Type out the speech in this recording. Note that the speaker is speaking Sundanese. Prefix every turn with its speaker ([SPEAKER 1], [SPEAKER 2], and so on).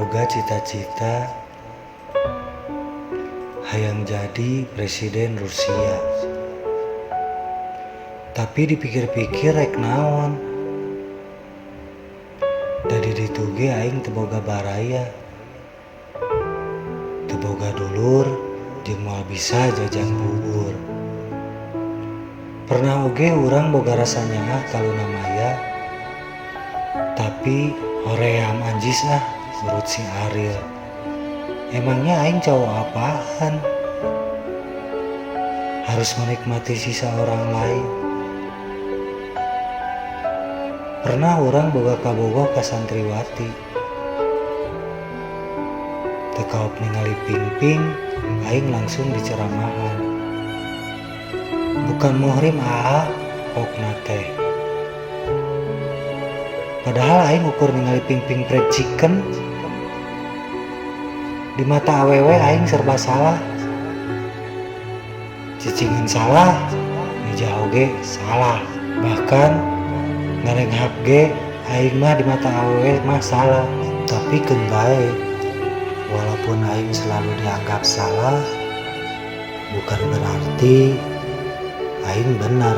[SPEAKER 1] Boga cita-cita hayang jadi presiden Rusia. Tapi dipikir-pikir, rek naon? Da di ditu ge aing teu boga baraya, teu boga dulur, jeung moal bisa jajan bubur. Pernah oge urang boga rasa nyaah ka Luna Maya, tapi hoream anjis ah, urut si Ariel. Emangnya aing cowok apaan? Harus menikmati sisa orang lain. Pernah urang boga kabogoh ka santriwati. Teu kaop ningali ping-ping, aing langsung diceramahan. "Bukan muhrim, aa," pokna teh. Padahal aing ukur ningali ping-ping fried chicken. Di mata awewe aing serba salah. Cicingan salah, nijah oge salah. Bahkan ngarenghap ge aing mah di mata awewe mah salah. Tapi keun bae, walaupun aing selalu dianggap salah, bukan berarti aing benar.